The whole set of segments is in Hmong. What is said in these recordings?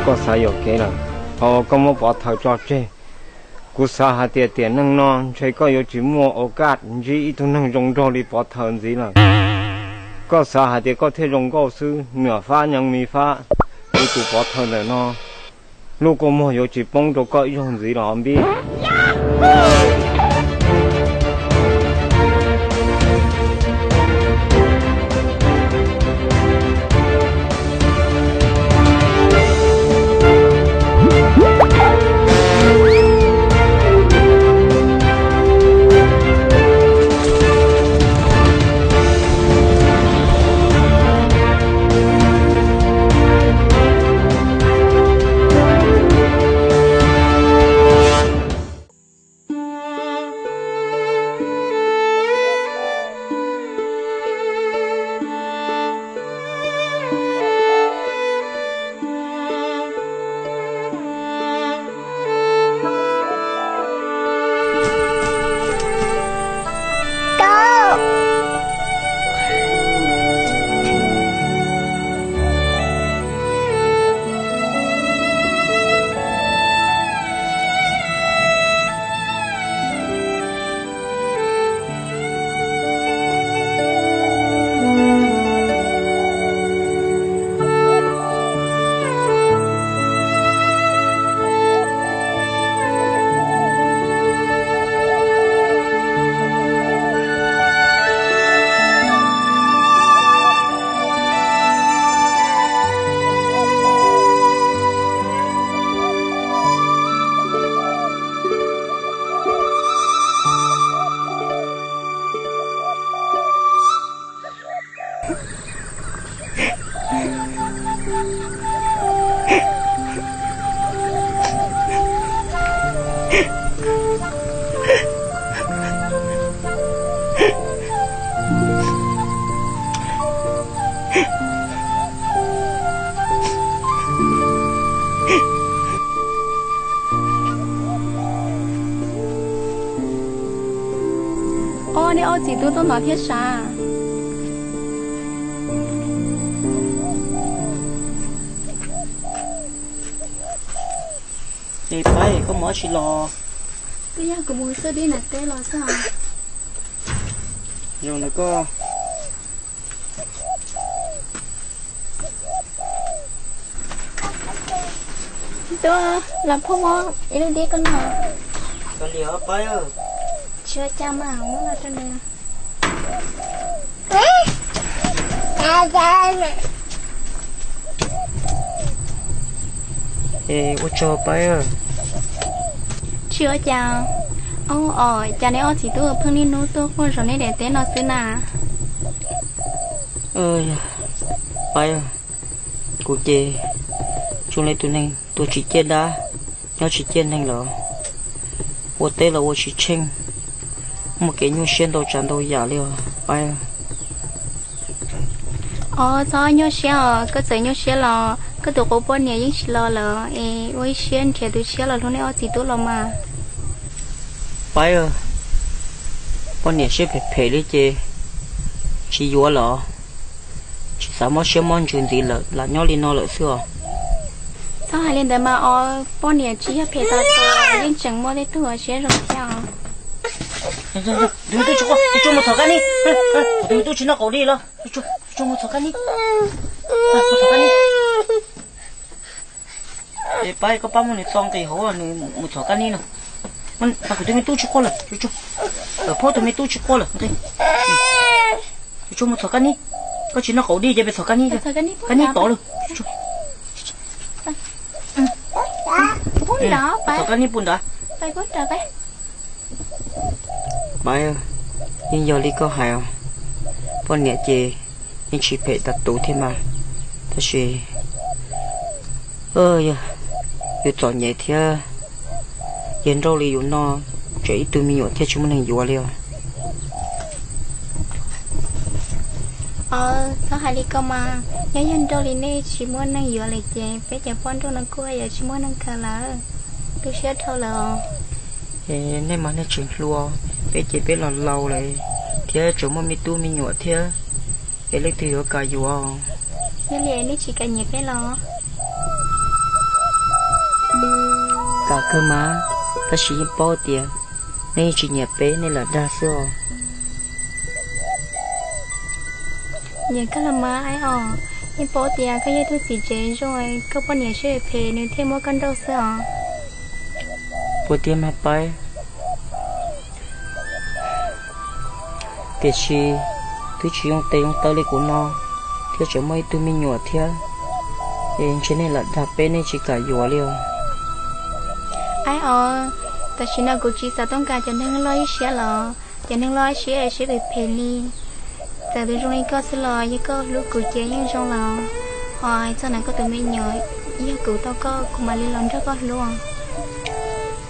Koj xav yuam kev lawm, qhov uas koj muab pov thawj tso tseg. Kuv xav hais tias tiam neej no ntshe koj yuav tsis muaj ua kaj ntsib ib tug neeg zoo nraug li pov thawj ntxiv lawm. Koj xav hais tias koj thiaj zoo nkauj xwb, nyuam fab nyeev mi fab, kuv tus pov thawj ntawm no lub kua muag yuav tsis poob rau koj ib zaug ntxiv los npib. Ob, nej ob txiv tub tuaj ntawd thiab sav? Es Paib, koj mus dab tsi los? Twb yog kuv mus xwb, dib nram teb los xwb os. Zoo nws koj. Tub, los phoj mov ib lub dib koj noj. Kav liam Paib. Tsis ua cas mas, muab los rau nws. Es ua tsaug Paib. Tsis ua cas. Ub, os, cas nej ob txiv tub pheej niaj hnub tuaj quaj zom nej daim teb no xwb na? Paib, kuv ces zoo li tus neeg tuag tsis ciaj dab, nyob tsis ciaj neeg lawm. Ua teb los ua tsis tsheej, muaj kev nyuaj siab ntau tsav ntau yam li os Paib. Os, txhob nyuaj siab os, koj txawm nyuaj siab los koj tus qub poj niam yeej tsis los lawm es ua ib siab nrhiav tus tshiab los hlub nej ob txiv tub los mas. Paib, poj niam siab phem phem li ces tsis yuav lawm. Tsis xav mob siab mob ntsws ntxiv lawm, lam nyob li no lawm xwb os. Txhob hais li ntawd mas os, poj niam tsis yog phem tas tus, yeej tseem muaj tej tug siab zoo thiab os. Tus me tub tsis quaj, tus tsuag mus txhom kab nib. Tus me tub tsis noj qaum dib los, tus tsuag mus txhom kab nib. Mus txhom kab nib. Es Paib, koj pab muab nws txo nqis hauv, nws mus txhom kab nib no. Kuv tus me tub tsis quaj lawm, tus tsuag, phob tus me tub tsis quaj lawm. Tus tsuag mus txhom kab nib. Koj tsis noj qaum dib ces peb txhom kab nib, kab nib tod lawm. Txhom kab nib pub nrad. Paib, yeej yog li koj hais os, poj niam ces yeej tsis phem tas tus thiab mas, tab sis yus txom nyem thiab, yawg nrauj li yus no, tseem ib tug me nyuam thiab tsis muaj neeg yuav li os. Os, txhob hais li ko mas, nyob yawg nrauj li nej tsis muaj neeg yuav lawm ces peb cov poj nrauj no kuj yuav tsis muaj neeg khaws lawm. Tu siab dhau lawm os. Nej mas nej tseem hluas, peb ces peb los laus lawm thiab tseem muaj me tub me nyuam thiab, es leej twg yuav kam yuav? Yog li nej tsis kam nyiam peb los? Kam kawg mas, tab sis yeej paub tias nej yeej tsis nyiam peb, nej lam dag xwb os. Nyiam kawg los mas Aib Os, yeej paub tias koj yog ib tug txiv tsev zoo, koj poj niam siab phem phem nws thiaj muab koj nrauj xwb os. Puas tiag mas Paib? Tiam sis twb tsis zoo tes zoo taw li kuv no, thiab tseem muaj ib tug me nyuam thiab, es ntshe nej lam dag peb, nej tsis kam yuav li os. Aib Os, tam sim no kuv tsis xav tooj kas cov neeg loj ib siab los, cov neeg loj ib siab siab phem phem li. Txawm tus zoo li koj xwb los yog koj hlub kuv ces yeej zoo los, ho hais txog ntawm koj tus me nyuam, yog kuv tau koj kuv mam li los nrog koj hlub.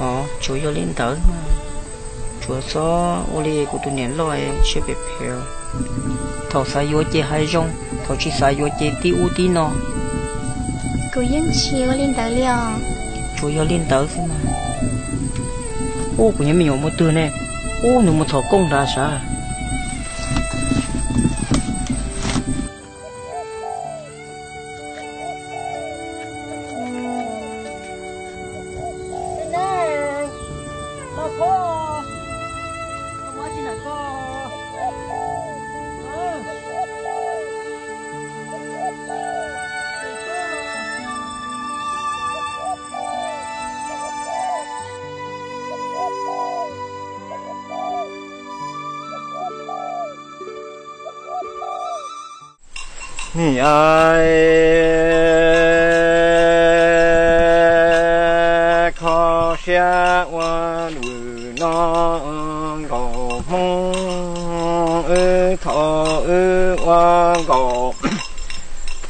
Os, tsuas yog li ntawd mas, tsuas txhob ua li kuv tus niam loj siab phem phem. Thaum xav yuav ces hais zoo, thaum tsis xav yuav ces tib ub tib no. Kuv yeej tsis ua li ntawd li os. Tsuas yog li ntawd xwb mas. Ub, kuv nyuam me nyuam mus twg ne? Ub, nws mus txhom kooj nrad sav. Nim a kho siab ua lwm no nkaus Hmoob, wb thaum wb ua nkaus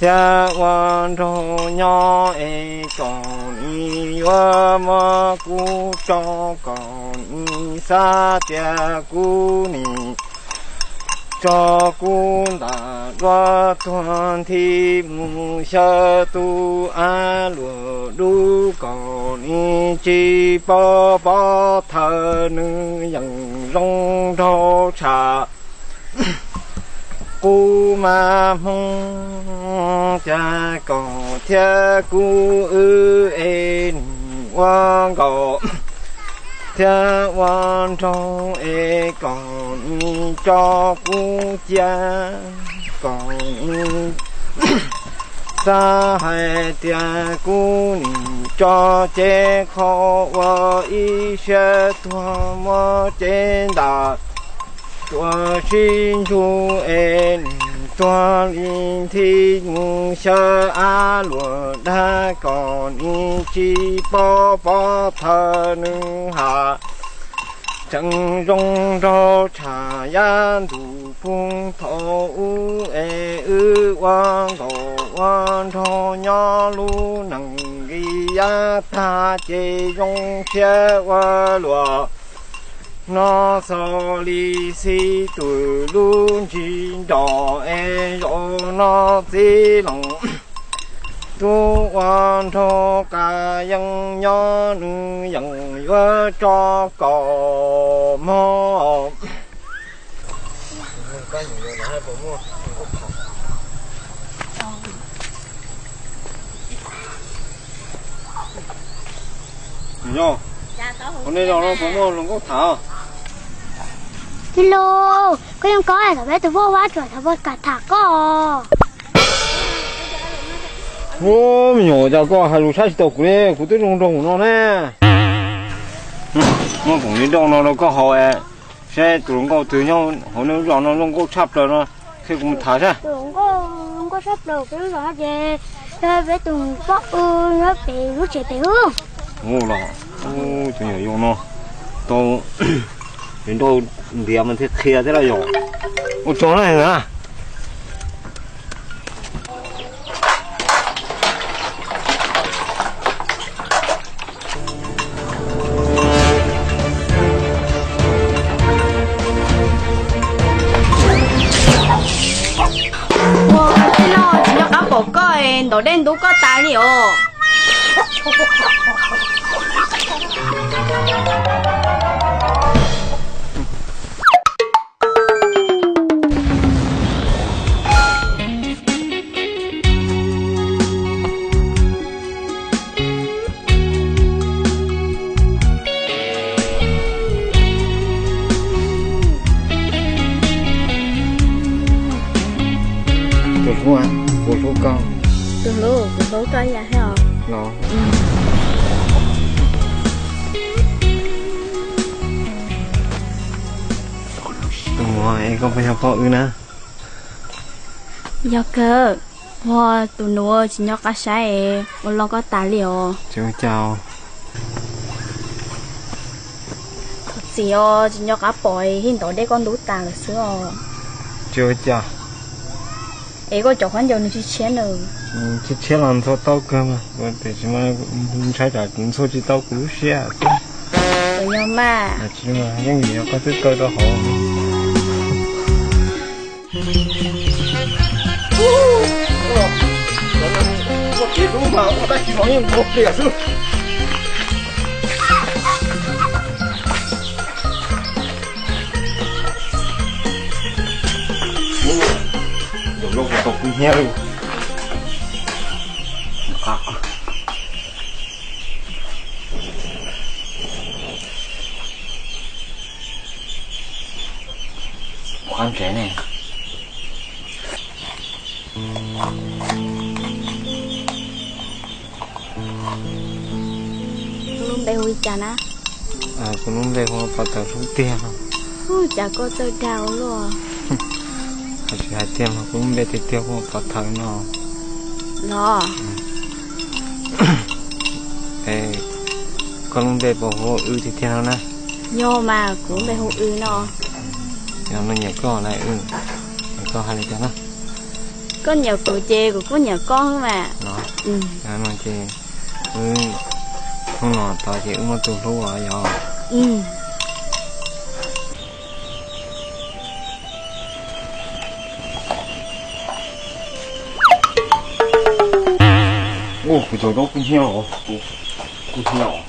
thiab ua nraug nyob es kom nws yuav muab kuv tso, kom nws xav tias kuv nim tso kuv ntam duab tuag nthi mus xyaw tus av luam dub, kom nws tsis paub pov thawj nws yeem zoo nraug tshaj kuv mas Hmoob. Cas kom thiab kuv wb es nim ua nkaus thiab ua nraug es kom nws tso kuv cia, kom nws xav hais tias kuv nim tso cev qhov uas ib siab tuag muab cev ntam tuaj sib ntsug es nim tuag li nthi mus xyaw av luam dag, kom nws tsis paub pov thawj nws has tseem zoo nraug tshaj yav ntuj puag thaum ub es wb ua nkaus ua nraug nyob lub neej nqis yav tag ces zoo siab ua luaj no xaus li xib tw lub ntsis nrog es zaum no txiv laus tub ua nraug qas yeej nyob nws yeem yuav tso kaum mog. Yog, ua nej zos no puas muaj hluas nkauj tham? Tij laug, koj yeej koj thaum peb tus vaj vab tsuam thaum peb kam tham koj. Ub, me nyuam, cas koj hais lus saib tsis taus kuv li, kuv twb zoo nraug no ne. Muab koom li nrauj no rau koj haus, saib tus hluas nkauj twg nyob hauv nej lub zos no zoo nkauj tshaj plaws no, qhia kuv mus tham saib. Tus hluas nkauj zoo nkauj tshaj plaws peb lub zos no ces yog peb tus poj u nyob pem lub tsev pem ub. Ub los, tus nyuam yaus no tau li nrauj ntiav mas thiaj qhia thiab los yog. Ua tso na. Ua tij laug, tsis nco qab pom koj, ntaus dej ntub koj tas li os. Ua, kuv hlub koj. Tus hlub, kuv hlub koj ib yam thiab os. Los. Tus muam, es koj puas yog pog wb na? Yog kawg, ua tus nus tsis nco qab saib es ua loj koj tas li os. Tsis ua cas. Thov txim os, tsis nco qab pom es hib ntov dej koj ntub tas lawm xwb os. Tsis ua cas. Es koj cov khaub ncaws nws tshiab tshiab na. Tshiab tshiab los ntxhua tau kawg mas, tiam sis mas ntshai tsam kuv ntxhua tsis tau kuv lub siab xwb. Puas yog mas? Tsis, yeej vim yog koj twb kaw rau hauv. Ua kev hlub mas ua dab tsi los yeej ua pliam xwb. Ua, yog loj kuv tau kuv hnyiab li. Qab ntsev ne. Koj lub npe hu li cas na? Kuv lub npe hu ua Pov Thawm xwb tiag. Ua cas koj txawj dag ua luaj. Hais tsis hais tiag mas kuv lub npe tiag tiag hu ua Pov Thawm no. Los. Es koj lub npe puas hu ua Wb tiag tiag no na? Yog mas, kuv lub npe hu Wb no. Yog no nyiam koj na Wb, koj hais li cas na? Koj nyiam kuv ces kuv kuj nyiam koj mas. Los, no ces wb hnub no tod ces wb muaj tus hlub os yog. Ua kuv cov zaub kub hnyiab os, kub hnyiab os.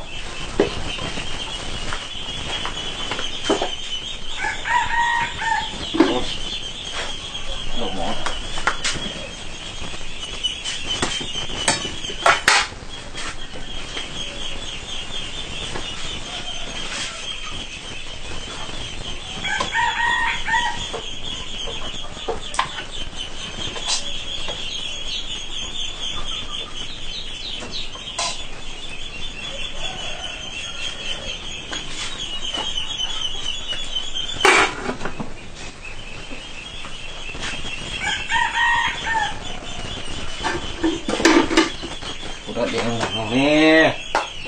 Kuv rov diav ntawm no ne.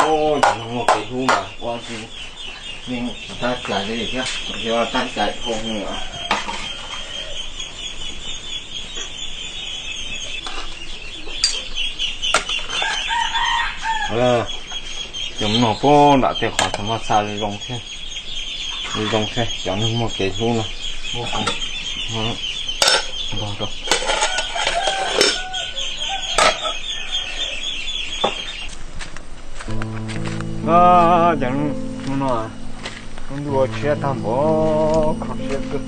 Ua, cov neeg muaj kev hlub mas ua tsis, yeej tsis tab cai li thiab, yog tab cai dhau heev. Cov no puag nram tej qhov tag no xa zoo thiab, zoo thiab cov neeg muaj kev hlub no. Cov no, lub ntuj tshiab tag npaum, kho siab kawg.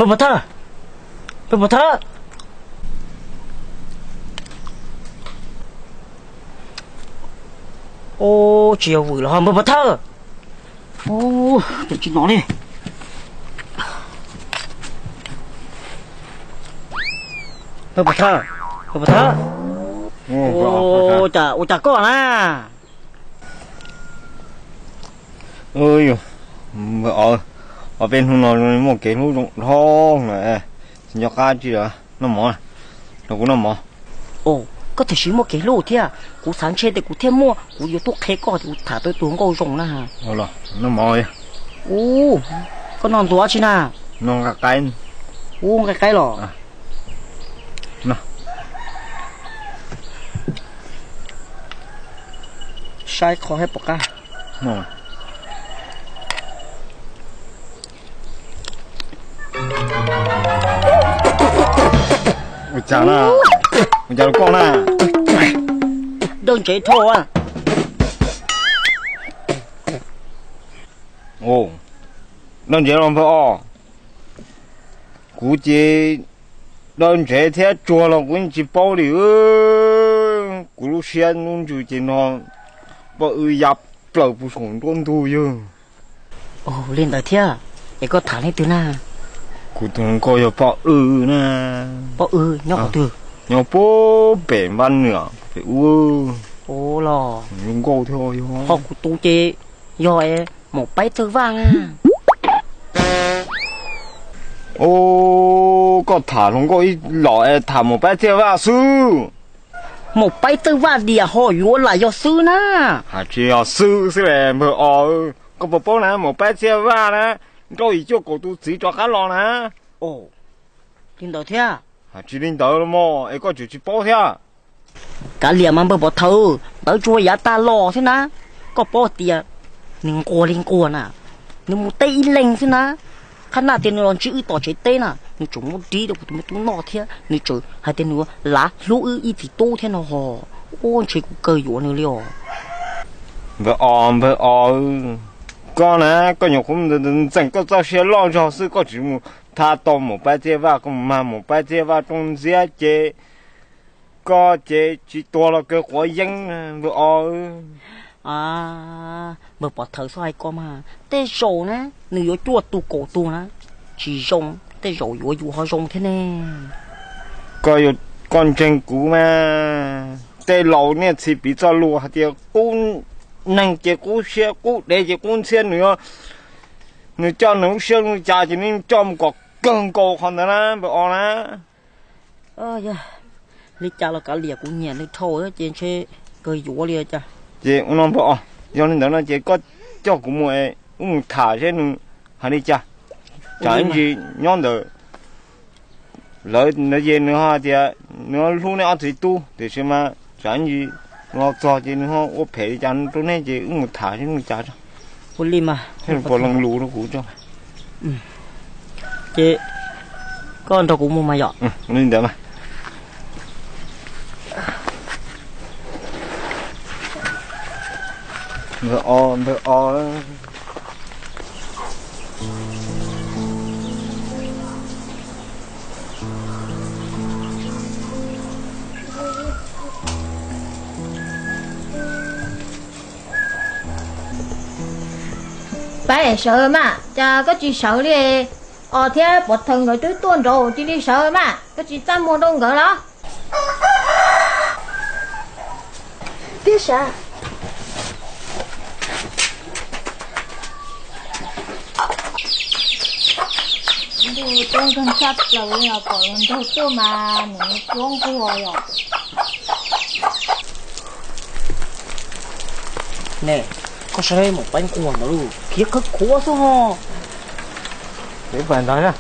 Npawg Pov Thawj, npawg Pov Thawj. Ub, tsis yog vwm los ho npawg Pov Thawj. Ub, tsis hnov li. Npawg Pov Thawj, npawg Pov Thawj. Ua cas, ua cas koj na? Ob peb hnub no muaj kev hlub zoo dhau lawm, tsis nco qab tsi lawm. Noj mov, los kuv noj mov. Koj tiam sis muaj kev hlub thiab, kuv xav ntshe tias kuv thiaj muaj, kuv yuav tuaj qhia koj tias kuv tham tau tus nkauj zoo na. Noj mov. Ub, koj noj ntua tsi na? No nqa qaib. Ub, nqa qaib los. Saib qhov hais pom qab. Ua cas na? Ua cas los koj na? Dawb ntsev dhau. Dawb ntsev los npawg os. Kuv ces dawb ntsev thiab tsuag los kuv yeej tsis paub li. Kuv lub siab lub ntsws ces no poj wb ya plaws puag saum nruab ntug yawg. Li ntawd thiab, es koj tham leej twg na? Kuv tus hluas nkauj yog poj wb na. Poj wb nyob qhov twg? Nyob puag pem Vaj Nwm pem ub. Ua los, hluas nkauj thiab yog. Ho kuv tus ces yog Maum Paib Txawj Vaj na. Ub, koj tham hluas nkauj ib los es tham Maum Paib Txawj Vaj xwb. Maum Paib Txawj Vaj diam ho yuav lam yog xwb na. Hais tsis yog xwb xwb le npawg os. Koj puas paub na, Maum Paib Txawj Vaj na, nrauj yim cuaj kaum tus txiv rov qab los na. Li ntawd thiab? Hais tsis li ntawd los mas es koj tseem tsis paub thiab. Kav liam mas npawg Pov Thawj, tawv tsuas yav tag los thiab na. Koj paub tias nws nquag li nquag na, nws mus teb ib leeg xwb na. Qhab naj tias nws los ntsib wb tom tsev teb na, nws tseem muab dib rau kuv tus me tub noj thiab nws tseem hais tias nws lav hlub wb ib txiv tub thiab no ho. Ua ntshe kuv kawg yuav nws li os. Npawg os, npawg os, koj na, koj nyuam qhuav ntxeem koj txoj sia loj zog xwb, koj tsis mus tham tau Maum Paib Txawj Vaj, koj mus mag Maum Paib Txawj Vaj rooj ntxiab ces koj ces tsis tuag los kawg quav yeeb npawg os. Npawg Pov Thawj, txhob hais ko mas, tej zaum na nws yuav cuaj tug kaum tug na, tsis zoo, tej zaum yuav yus ho zoo thiab ne. Koj ntseeg kuv mas, tej laus niaj txhis piv txoj lus hais tias qub neeg ces qub siab, qub dev ces qub ntxhiab, nws coj nws lub siab lub ntsws ces nws coj mus kom kawg nkaus qhov ntawd na npawg os na. Li cas los kav liam, kuv nyiam nws dhau ces ntshe kawg yuav li cas. Ces ua no npawg os, yog li ntawd no ces koj coj kuv mus es wb mus tham seb nws hais li cas. Tsam ib ntsis nyob ntawm lawv ntawd ces nws ho hais tias nws hlub nej ob txiv tub, tiam sis mas tsam ib ntsis los txog ces nws ho ua phem li cas rau nej ces wb mus tham seb nws cas tso. Ua li mas, thiaj li puas leej lus rau kuv tso. Ces koj nrog kuv mus mas yom. Li ntawd mas. Npawg os, npawg os. Pab sawv mas, cas koj tsis sawv li? Os thiab Pov Thawj nkawd twb tuaj nraud, cia li sawv mas, koj tsis txaj muag rau nkawd los? Tiag sav. Ntuj, tub nkeeg tshaj plaws li os, pom hluas nraug tuaj mas nws tuab nquag yom. Ne, koj saib Maum Paib nquag ntawd lauj, khiav khawv khuav xwb ho. Peb pais ntawd na.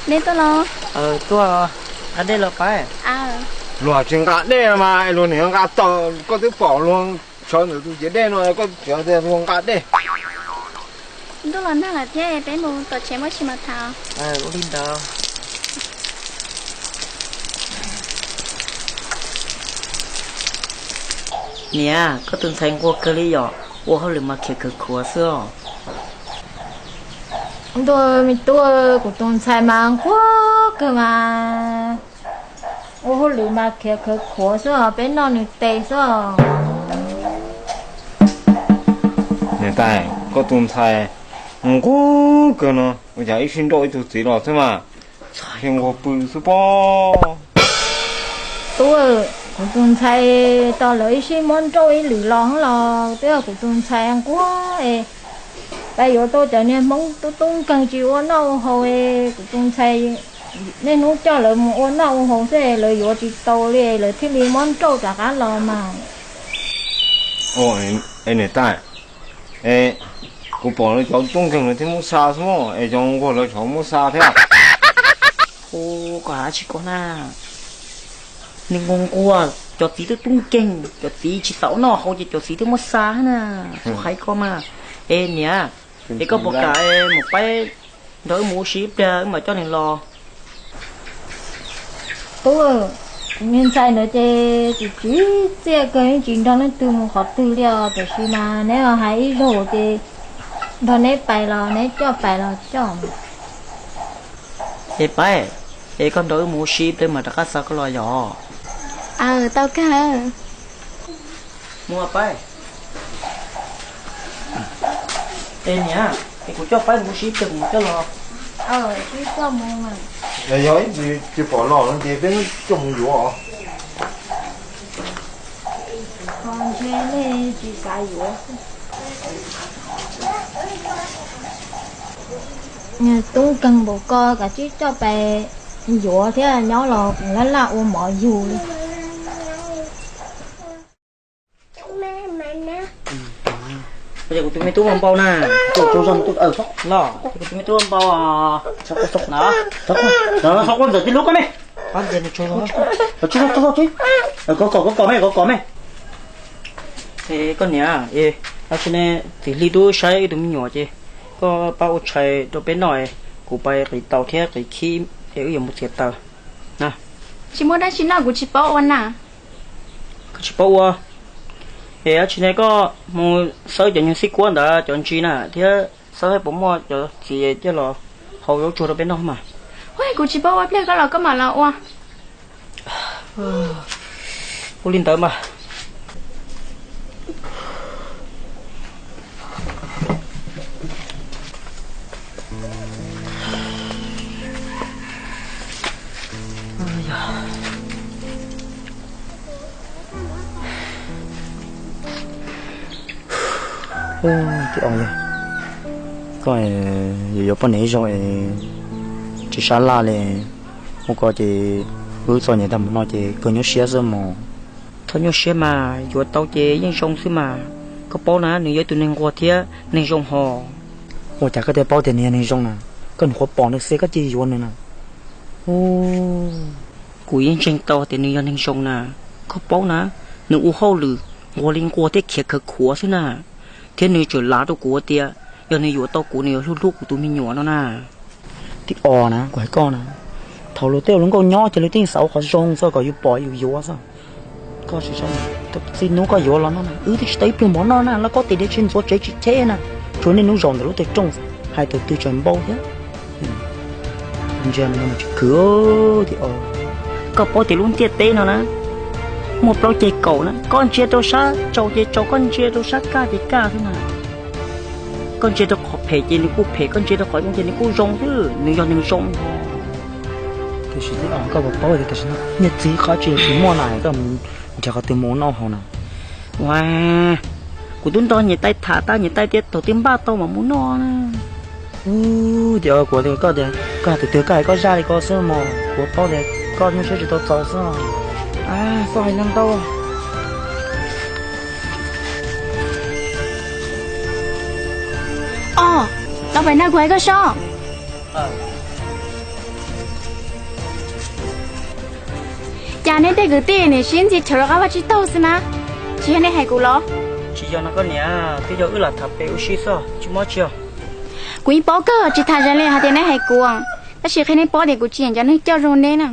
Neb tuaj los? Tuaj nqa dej los Paib. Luag tsis nqa dej mas luag niam nqa taws, koj twb pom luag sawv ntawm tus ciav dej no koj tseem tias luag nqa dej. Ntuj los nag lawm thiab, peb mus tom tsev muab tshis mas tham. Ua li ntawd. Niam, koj tus ntxhais nquag kawg li yom, ua hauj lwm mas khiav khawv khuav xwb os. Ntuj, me tub, kuv tus ntxhais mas nquag kawg mas, ua hauj lwm mas khiav khawv khuav xwb os, peb noj nws tes xwb os. Niam tais, koj tus ntxhais nquag kawg no ua cas ib sij nrauj ib tug txiv los xwb mas, nquag pw xwb pob. Tub, kuv tus ntxhais tau lawv ib sij muab nrauj ib lwm los los twb yog kuv tus ntxhais nquag es, pab yuav tau cov niag Hmoob tub tub nkeeg tsis ua noj ua haus es kuv tus ntxhais Niaj hnub coj lawv mus ua noj ua haus xwb, lawv yuav tsis tau li lawv thiaj li mob nrauj rov qab los mas. Es niam tais, es kuv pom lawv cov tub nkeeg lawv thiaj muab xa xwb, es cov nquag lawv tseem muab xa thiab. Hu, koj hais tsis koj na. Nws nquag nquag, cov txiv twb tub nkeeg, cov txiv tsis tau noj haus ces cov txiv twb muab xa na. Hais koj mas. Es niam, es koj puas kam mus pab nrog wb mus ua si ib pliag wb mam coj nws los? Tub, kuv niag ntxhais ntawd ces tsis tsim txiaj kawg, yeej tsis nrog leej twg mus qhov twg li os. Tiam sis mas neb hais ib zaug ces nrog neb pais los neb coj pais los coj. Es Paib, es koj nrog wb mus ua si ib pliag mam rov qab xa koj los yom? Aw, tau kawg. Mus Paib. Es niam, es kuv coj Paib mus ua si ib pliag kuv mam coj los. Yog ib ntsis tsis pom los no ces peb coj mus yuav os. Tub nkeeg npaum ko kav tsij coj pais yuav thiab, nyob los laj laj ua mov yug li. Kuv tus me tub npau na. Los, kuv tus me tub npau. Txhob quaj ntxawm tij lub koj me. Koj kom, koj kom me, koj kom me. Koj niam, tam sim ne txiv Hli twb saib wb tus me nyuam ces koj pab ua tshais rau peb noj, kuv pais qiv taus thiab qiv khib es wb yuav mus txiav taws. Tsis muaj dab tsi noj kuv tsis paub ua na. Koj tsis paub ua? Es tam sim ne koj mus xawb cov nyuag xib kuab ntawd cov ntsis na thiab xawb saib puas muaj cov txiv coj los hau zaub tsuag rau peb noj mas. Kuv tsis paub ua, pliag koj los koj mam los ua. Ua li ntawd mas. Tij Os, koj yuav poj niam ib zaug es tsis sab laj li. Ua ko ces wb txom nyem tag mus no ces kawg nyuaj siab xwb mog. Txhob nyuaj siab mas, yuav tau ces yeej zoo xwb mas. Koj paub na, nws yog ib tug neeg nquag thiab neeg zoo hos. Ua cas koj thiaj paub tias nws yog neeg zoo na? Koj nyuam qhuav pom nws xwb koj cia yuav nws na. Kuv yeej ntseeg tau tias nws yog neeg zoo na. Koj paub na, nws ua hauj lwm nquag li nquag thiab khiav khawv khuav xwb na. Thiab nws tseem lav rau kuv tias yog nws yuav tau kuv nws yuav hlub hlub kuv tus me nyuam no na. Tij Os na, kuv hais koj na, thaum luag tej ua luag nkauj nyob ces luag tej xav ua qhov zoo xwb kom yus pom yus yuav xwb. Koj tsis txij hnub koj yuav los no na wb twb tsis tau ib pluag mov noj na, los koj tes diav tsis ntxuav tsev tsis cheb na, tsuas niaj hnub zaum ntawm lub teg rooj hais tus twg tseem npau thiab. Ntsia no tsis khwv. Tij Os, koj paub tias lub ntiaj teb no na muaj plaub ceg kaum na, koj ntsia rau sab tsaus ces tsaus, koj ntsia rau sab kaj ces kaj xwb na. Koj ntsia rau qhov phem ces nws kuj phem, koj ntsia rau qhov zoo ces nws kuj zoo xwb, nws yog neeg zoo. Tiam sis Tij Os, koj puas paub tias tam sim no niag txiv qhov tsis tsis muaj na, koj mus nrhiav qhov twg mus ua noj haus na? Ua, kuv twb nrog niam tais tham tag, niam tais tias thaum twg npaj tau mam mus noj na. Ub, tias kuv tias koj tias koj hais tus twg koj hais koj zaj li ko xwb mog, kuv paub tias koj nyuaj siab tsis tau txaus xwb. Koj hais ntau ntau. Os, tau pais nag kuv hais koj sob. Cas nej tej kwv tij nim sib ntxi chaw rov qab vaj tsib taug xwb na, tsis yog nej hais kuv los? Tsis yog no koj niam, twb yog wb lam tham pem ua si xwb, tsis muaj tsi os. Kuv yeej paub kawg, tsis tham zas li hais tias nej hais kuv, tab sis qhia nej paub tias kuv tsis nyiam cov neeg coj zoo neb na.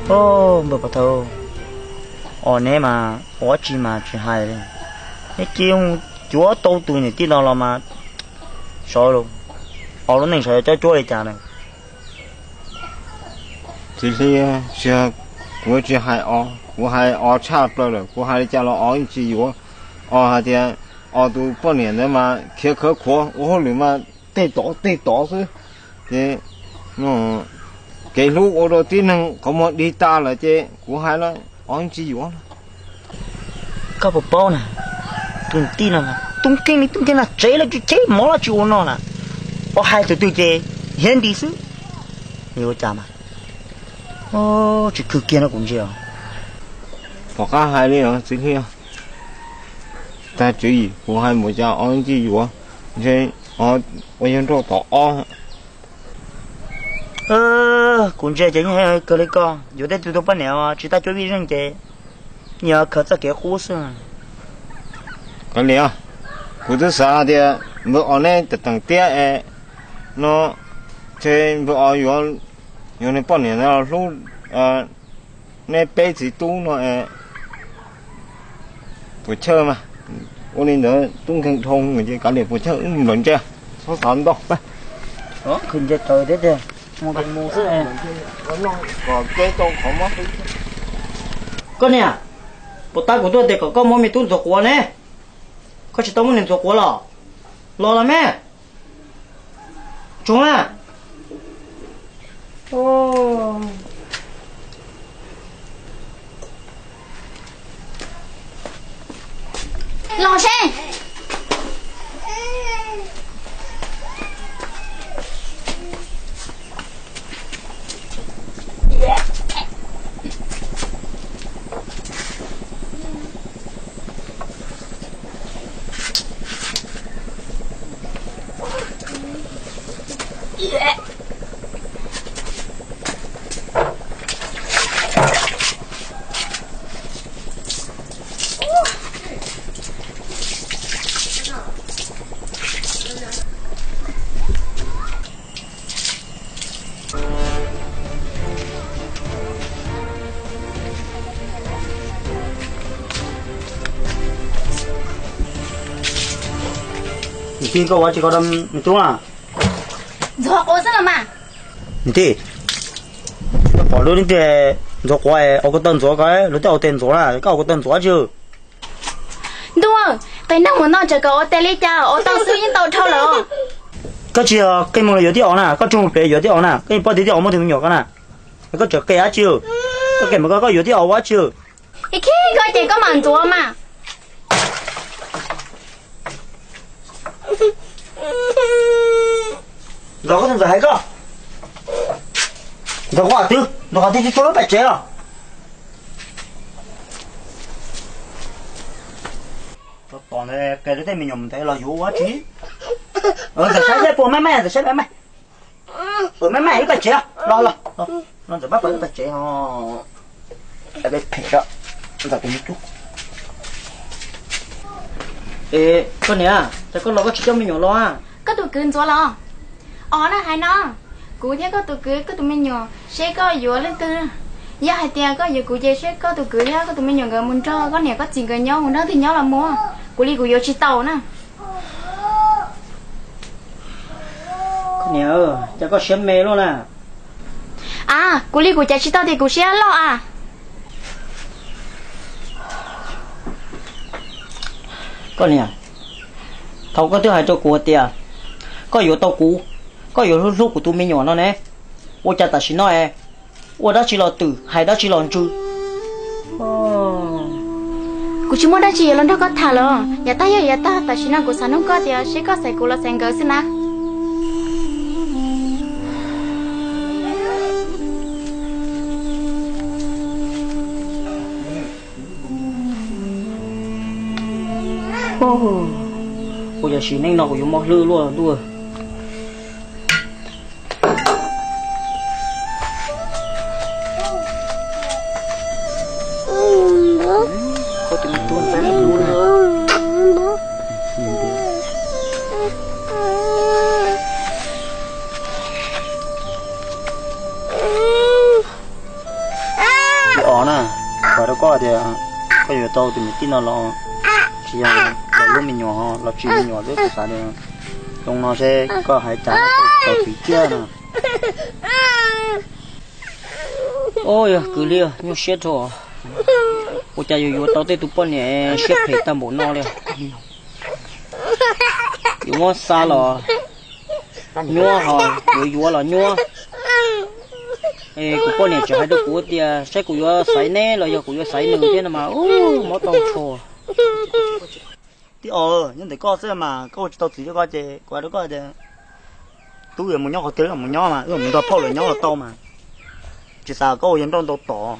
Os, npawg Pov Thawj, os neb mas ua dab tsi mas tsis hais li. Neb cia cuav tau tus niam tij no los mas, sov, os lub neej sov yog cob cuab li cas na? Txiv Hli, tsis, kuv tsis hais os, kuv hais os tshaj plaws lawm, kuv hais li cas los os yeej tsis yuav. Os hais tias os tus poj niam ntawd mas khiav khawv khuav, ua hauj lwm mas tej tod tej tod xwb. Ces, kev hlub ua rau tib neeg qhov muag dig tas lawm ces kuv hais los ob tsis yuav. Koj puas paub na, tus tij no tub nkeeg li tub nkeeg na, tsev los tsis cheb, mov los tsis ua no na, ua hais tus twg ces hiav nti xwb. Yuav ua cas mas, tsis khwv kiag no kuv ntsia. Pom qab hais li os txiv Hli, tag tswv yim kuv hais mus cas ob tsis yuav, ntshe ua yog nrauj tom ob. Kuv ntsia ces yeej kawg li koj, yuav tej tug tus poj niam tsis tab cuab vij zeej ces yog khaws txoj kev qub xwb. Kav liam, kuv twb xav tias npawg os neb teem tiab es no, ntshe npawg os yuav, yuav nws poj niam ntawd los hlub neb peb txiv tub no es puas chawj mas. Ua li ntawd tub nkeeg dhau ces kav liam puas chawj wb mus lawm ntsia, txhob xav ntau. Ntsia raws thiab tiag, mus mus xwb. Koj niam, puas tab kuv tuaj tias kom koj muab me tub ntxuav quav ne? Koj tsis tau muab nws ntxuav quav los? Los los me. Tsoov na. Los seb. Niam tij, koj ua tsi ko rau me tub na? Ntxuav quav xwb los mas. Niam tij, koj pom lub niag ntxuav quav es ua ko taw ntxuav ko, luag tej ua tes ntxuav na, koj ua ko taw ntxuav tsi. Ntuj, qias neeg mus no tseem kom ua tes li cas, ua tau xwb yeej tau dhau lawm. Koj tsis yog qi mus yuav tib os na, koj tsuas mus pem yuav tib os na, koj yeej paub tias tib os muaj tus me nyuam ko na. Koj tseem qi dab tsi? Koj qi mas koj, koj yuav tib os ua dab tsi? Ib khib koj ces koj mam ntxuav mas. Ntxuav koj tus ntxawm hais koj. Ntxuav qhov twg? Ntxuav qhov twg tsis tshua lub paj tsev os? Tov ntawd qia rau tej me nyuam mus ntawd los yuav ua dab tsi? Ntxawm saib seb puas maj maj, ntxawm saib maj maj. Puas maj maj ib paj tsev los los. No ntxawm pab pawv ib paj tsev os. Phem, ntxawm tus me tub. Koj niam, cas koj los koj tsis coj me nyuam los? Koj tus kwv ntxuav los? Os na hais no, kuv thiab koj tus kwv koj tus me nyuam seb koj yuav leej twg. Yog hais tias koj yuav kuv ces seb koj tus kwv thiab koj tus me nyuam nkawd mus nrog koj niam koj txiv nkawd nyob, mus nrog twg nyob los mus, kuv li kuv yuav tsis tau na. Koj niam, cas koj siab me luaj na. A, kuv li kuv cav tsis tau tias kuv siab loj a. Koj niam, thaum koj twb hais rau kuv hais tias koj yuav tau kuv, koj yuav hlub hlub kuv tus me nyuam no ne, ua cas tam sim no es ua dab tsi los twm, hais dab tsi los ntsws. Kuv tsis muaj dab tsi yuav los nrog koj tham lawm. Yav tag yog yav tag, tam sim no kuv xav nug koj tias seb koj xaiv kuv los xaiv nkawd xwb na. Ua cas sim neej no kuv yuav mob hlwb luaj ntuj. Tib os na, kuv hais rau koj tias koj yuav tau tus niam tij no los tsis yog los hlub me nyuam los tsis me nyuam xwb, kuv xav tias zoo no seb koj hais cas tau txiv ciaj no. Ua yog kwv li nyuaj siab rau, ua cas yuav yuav tau tej tus poj niam siab phem tag npaum no li. Yuav muab xa los nyuaj, ho yuav yuav los nyuaj. Kuv poj niam tseem hais rau kuv tias saib kuv yuav xaiv neb los yog kuv yuav xaiv nws thiab no mas, mob tau tshua. Tij os, nyob ntawm koj xwb mas koj ua tsis tau txiv rau koj ces kuv hais rau koj tias, tub yuav mus nyob qhov twg los mus nyob mas, wb mus nrog phauj lawv nyob los tau mas. Tsis xav koj ua yawg nrauj ntau tod.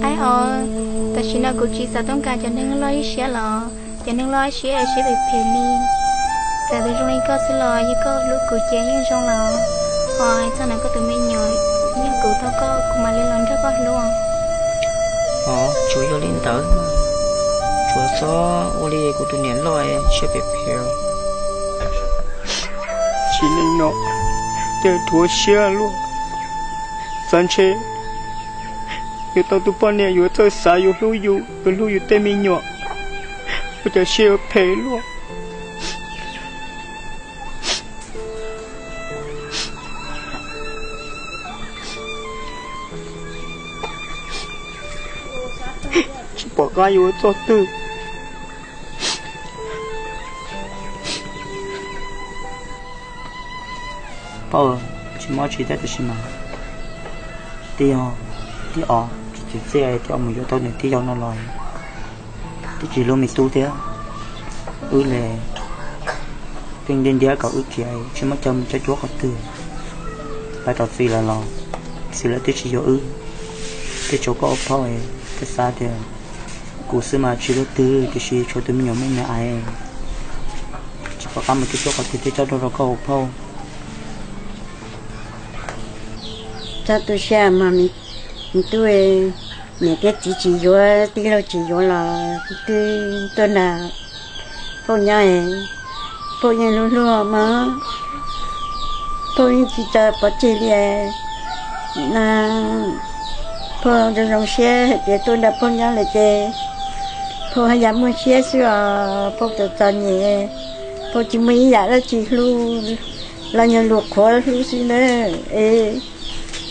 Aib os, tam sim no kuv tsis xav toob kas cov neeg loj ib siab los, cov neeg loj ib siab siab phem phem li. Txawm tus zoo li koj xwb los yog koj hlub kuv ces yeej zoo los. Ho txog ntawm koj tus me nyuam, yog kuv tau koj kuv mam li los nrog koj hlub. Os, tsuas yog li ntawd, tsuas txhob ua li kuv tus niam loj siab phem phem. Tsis li no, ces rhuav siab luaj. Xav ntshe yuav tau tus poj niam yuav txawj xav yuav hlub yus, yuav hlub yus tej me nyuam, ua cas siab yuav phem luaj. Tsis pom qab yuav ua txoj twg. Pab, tsis mob tsis thiab tab sis mas tij, tij os tsis txim txiaj thiab, mus yuav tau niam tij yau no los twb tsis hlub me tub thiab. Wb li pheej ntiab ntiab kom wb khiav tsis muaj chaw mus tsa cuab qhov twg. Pab rau txiv lawv los, txiv lawv twb tsis yuav wb, twb tsuas koj ua phauj. Koj xav tias kuv xwb mas tsis luaj twg, tiam sis tshuav tus me nyuam me me ais, tsis pom qab mus tsa cuab qhov twg thiaj tso rau rau koj ua phauj. Txhob tu siab mas, me tub, niam thiab txiv tsis yuav, tij laug tsis yuav los twb tuaj nrog phauj nyob. Phauj yeej hlub hlub mog, phauj yeej tsis tso pov tseg li. Phauj zoo zoo siab hais tias tuaj nrog phauj nyob lawm ces phauj haj yam muaj siab xwb os. Phauj txom txom nyem, phauj tsis muaj ib yam dab tsi hlub, los yog luag qhuav hlub xwb na. Es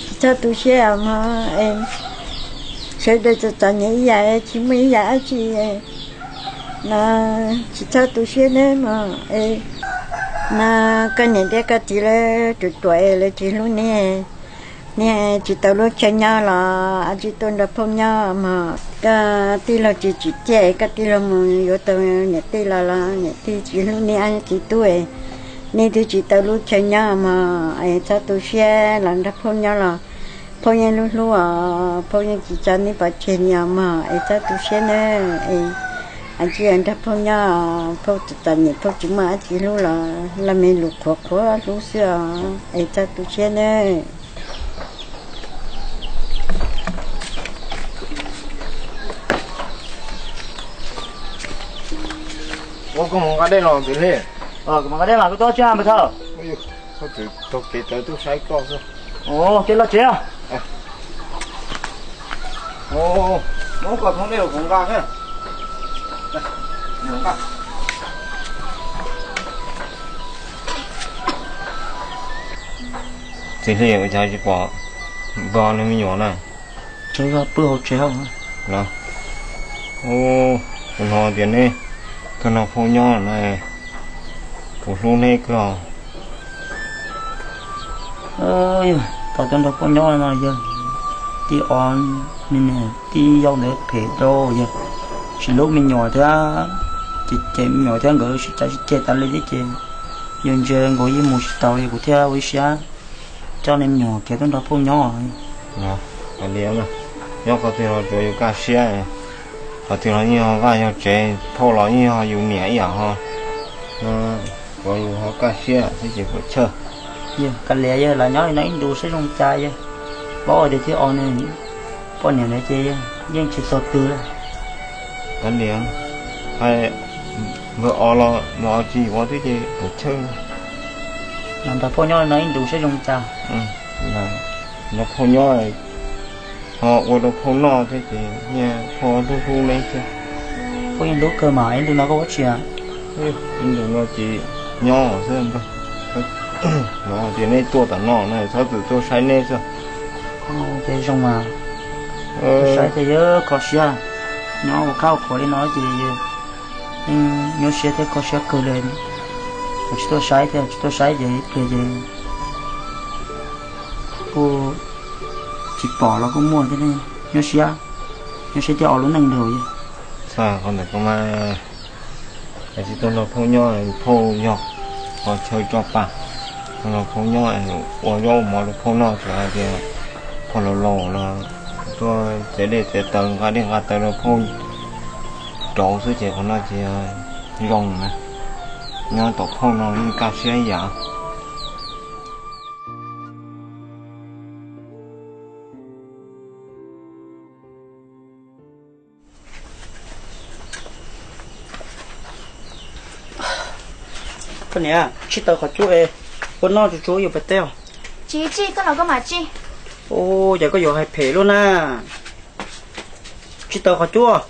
tsis txhob tu siab mog, sawv daws txom txom nyem ib yam, tsis muaj ib yam dab tsi no, tsis txhob tu siab nawb mog. Es no koj niam thiab koj txiv lawv ruam ruam es lawv tsis hlub neb, neb tsis tau lub chaw nyob los ab tsi tuaj nrog phauj nyob mog. Koj tij laug tsis tsim txiaj, koj tij laug mus yuav tau niam tij los los niam tij tsis hlub neb ab txiv tub, neb twb tsis tau lub chaw nyob mog. Es txhob tu siab los nrog phauj nyob los phauj yeej hlub hlub os, phauj yeej tsis tso neb pov tseg li os mog. Es txhob tu siab nawb, es ab tsi nrog phauj nyob, phauj txom txom nyem phauj tsis muaj ab tsi hlub los laj me lus qhuav qhuav hlub xwb os. Es txhob tu siab nawb. Ua koj mus nqa dej los Ntxwg Hli. Kuv mus nqa dej mas koj tuaj tsis npawg Thawj? Tau kev tawv tuaj saib koj xwb. Ces los tsev. Muab koj thoob dej los kuv nqa. Ntxwg Hli, ua cas tsis pom npawg nws me nyuam na? Tsev pw hauv tsev. Kuv hnov tias neb tuaj nrog phauj nyob na, kuv hlub neb kawg. Yog tau tuaj nrog phauj nyob no yog tij os, tij yau ntawd phem rau yog tsis hlub me nyuam thiab, ces cem me nyuam thiab nkawd sib cav sib ceg tas li thiab ces yog ntsia nkaus yeej mus tsis tau li, kuv thiaj ua ib siab coj nej me nyuam khiav tuaj nrog phauj nyob. Nyob qhov twg los tsuav yus kaj siab, qhov twg los yeej yog vaj yog tsev, phauj los yeej yog yus niam ib yam ho. Tsuav yus ho kaj siab thiab ces puas chawj. Yog kav liam, yog los nyob li no ib ntus saib zoo cas yog. Paub tias tij os nws poj niam ntawd ces yeej tsis txog twg li. Kav liam, hais npawg os los npawg os tsis yuav thiab ces puas chawj. Los nrog phauj nyob li no ib ntus saib zoo cas. Nrog phauj nyob, Ua rau phauj noj thiab ces niaj phauj hlub hlub neb thiab. Phauj yeej hlub kawg mas, ib ntu no koj ua tsi? Ib ntu no ces nyob xwb ntag. No ces neb tuaj tom no na, txhob txwm tuaj saib neb xwb. Ces zoo mas, tuaj saib ces yuav kho siab, nyob ua khab ua khuav li no ces yeej nyuaj siab thiab kho siab kawg li. Tsis tuaj saib thiab, tsis tuaj saib ces ib pliag ces kuj tsis pom los kuj muaj thiab, nyuaj siab, nyuaj siab thiab ua lub neej nrog. Txog qhov ntawm koj mas, tsis tuaj nrog phauj nyob, phauj yog qhov chaw tso pa, tuaj nrog phauj nyob, ua zaub ua mov rau phauj noj, tsuas hais tias phauj laus laus los tuaj txiav dej txiav taws nqa dej nqa taws rau phauj rauv xwb ces qhov no ces zoo na, nyob tom phauj no yeej kaj siab ib yam. Koj niam, tsij taws qhov cub es ua noj tsuag tsuag yuav pem teb os. Tsis tsij, koj los koj mam tsij. Ua cas koj yuav hais phem luaj na. Tsij taws qhov cub.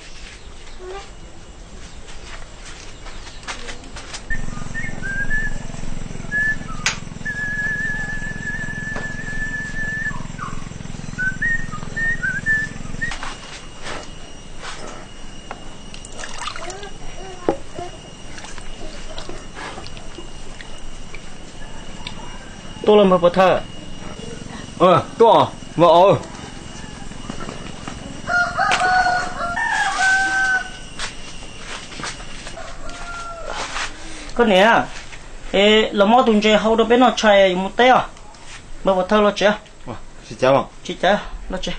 Tuaj los npawg pov thawj. Tuaj, npawg os. Koj niam, es los muab tus ntses hau rau peb noj tshais yuav mus teb os. Npawg pov thawj los tsev. Tsis cav los tsev.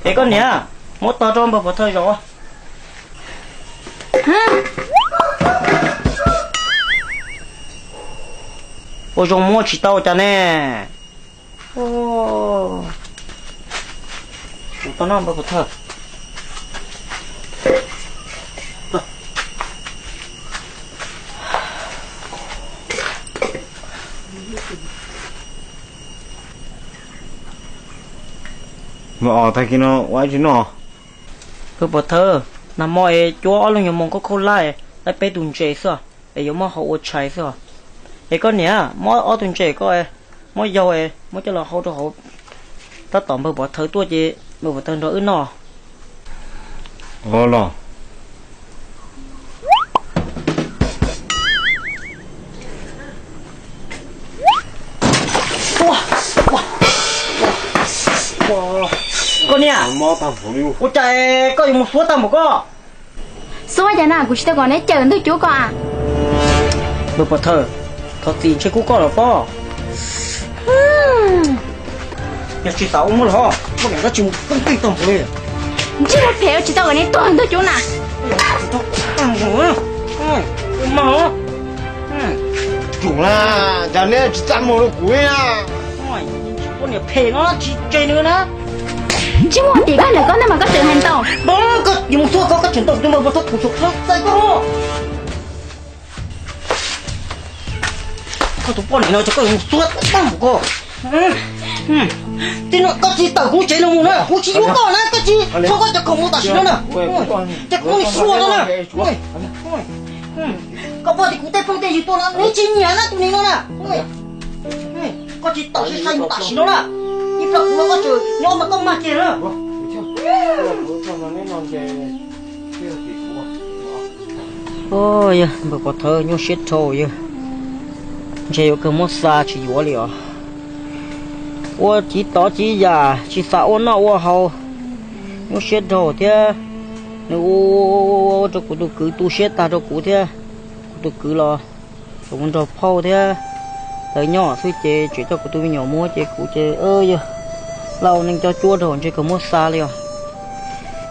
Es koj niam, muab tog rau npawg pov thawj zaum. Ua zoo muab tsis tau cas ne. Tus tau noj npawg pov thawj. Npawg os, tag kis no ua dab tsi noj? Npawg pov thawj, nag hmo es cuab ob lub nyuag moos khaub khaub hlab, laib peb tus ntses xwb, es yuav muab hau ua tshais xwb os. Es koj niam, muab ob tug ntses koj muab yaug, muab coj los hau rau hauv, tab tom npawg pov thawj tuaj ces npawg pov thawj nrog wb noj. Ua los. Koj niam, ua cas koj yuav mus xuab tag npaum koj? Xuab cas na, kuv tsis tau kom neb cawm ntug cuab ko a. Npawg pov thawj, thov txim ntshe kuv koj los pob. Yog tsis xav ua muab los, muab niam koj tsis mus poob pej tog npaum li. Ntsej muag phem, tsis tau kom neb tuag ntug cuab na. Mas, cas neb tsis txaj muag rau kuv li na. Koj niam phem no tsis tseg nws na. Ntsej muag tim koj ntawm koj ntag mas koj tseem hais ntau. Koj yuav mus xuab koj, koj tseem ntau tus mas ua txhob tus txaus txaus txaij koj. Koj tus poj niam no ces koj yuav mus xuab tag npaum koj. Tib no koj tsis tawm kuv tsev no mus na, kuv tsis yuav koj na, koj tsis tso koj cov khoom mus tam sim no na. Ces kuv muab nws xuas no na. Koj pom tias kuv tej phooj tej ywg tuaj no neb tsis nyiam na tus niag no na. Koj tsis tawm sai sai mus tam sim no na. Ib pliag kuv no koj tseem nyob mas koj mag kiag na. Yog npawg pov thawj nyuaj siab dhau yawg, ntshe yuav kawg muab xa tsis yuav li os. Ua tsis tov tsis yam, tsis xav ua noj ua haus, nyuaj siab dhau thiab. Nws ua ua ua ua rau kuv tus kwv tu siab tag rau kuv thiab. Kuv tus kwv los tseem mus nrog phauj thiab lawv nyob xwb ces tseem coj kuv tus me nyuam mus ces kuv ces yog lauj, neeg coj cuab dhau ntshe kawg muab xa li os.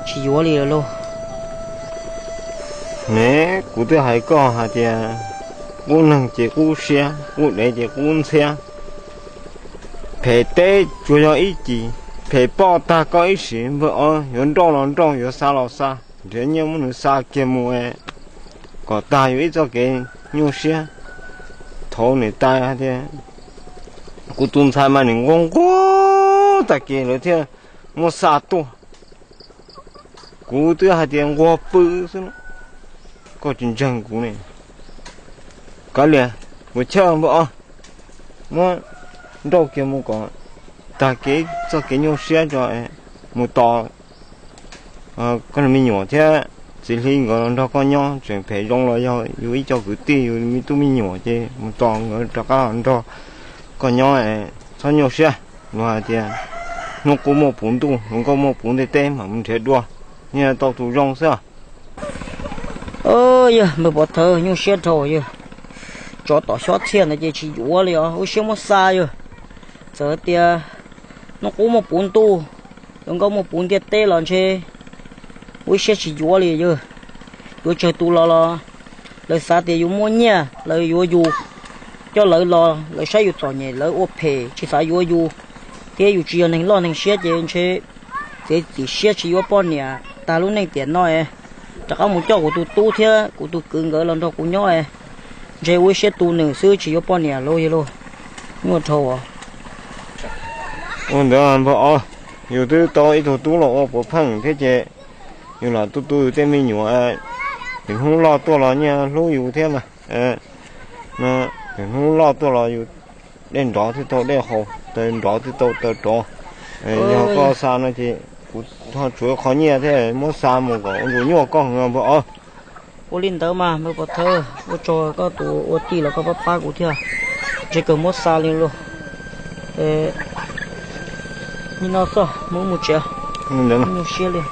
Tsis yuav li lawm lauj. Ne, kuv twb hais koj hais tias qub neeg ces qub siab, qub dev ces qub ntxhiab. Phem teb tsuas yog ib cim, phem poj tag koj ib sim, npawg os, yuav nrauj los nrauj, yuav xa los xa, nrhiav nyiaj muab nws xa kiag mus kom tag yuav ib txoj kev nyuaj siab. Thaum niam tais hais tias Kuv tus ntxhais mas nws nquag nquag tag kev lawv thiaj muab xa tuaj. Kuv twb hais tias nquag pw xwb, koj tsis ntseeg kuv ne. Kav liam, kuv chawj npawg Ob, muab nrauj kiag mus kom tag kev txoj kev nyuaj siab tso, mus tos koj me nyuam thiab txiv hli nkawd los nrog koj nyob. Tseem phem zoo los yog yus ib co kwv tij, yus me tub me nyuam, ces mus tos nkawd rov qab los nrog koj nyob, txhob nyuaj siab. Luag hais tias hnub qub muaj puv ntuj, hluas nkauj muaj puv ntiaj teb, mam mus nrhiav dua, nyias tau tus zoo xwb. Yog npawg Pov Thawj, nyuaj siab dhau yawg. Tsov tom xyob txhiaj ntawd ces tsis yuav li os, ua siab muab xa yawg. Txawm tias hnub qub muaj puv ntuj, hluas nkauj muaj puv ntiaj teb los ntshe ua ib siab tsis yuav li yawg. Yuav tsawg tus los los lawv xav tias yus muaj nyiaj lawv yuav yus, coj lawv los lawv saib yus txom nyem lawv ua phem tsis xav yuav yus, thiab yus tsis yog neeg loj neeg siab ces ntshe txiav txim siab tsis yuav poj niam tag lub neej tiam no es rov qab mus coj kuv tus tub thiab kuv tus kwv nkawd los nrog kuv nyob es ntshe ua ib siab tu nws xwb tsis yuav poj niam lauj yawg lauj. Nyuaj dhau. Ua ntawd npawg Ob, yus twb tau ib tug tub los ua puav pheej thiab ces yus lam tu tu yus tej me nyuam, lwm hnub loj tuaj los nyias hlub yus thiab mas. Lwm hnub loj tuaj los yus dej nrov thiaj tau dej haus, taw nrov thiaj tau taw rov. Yog koj xa no ces kuv ho tshuav qhov nyiaj thiab, muab xa mus kom ua nyuaj koj heev npawg Ob. Ua li ntawd mas npawg Pov Thawj, ua tsaug koj tus ua tij los koj pab pab kuv thiab, ntshe kawg muab xa li lauj. Nim no xwb, mus mus tsev, nyuaj siab li.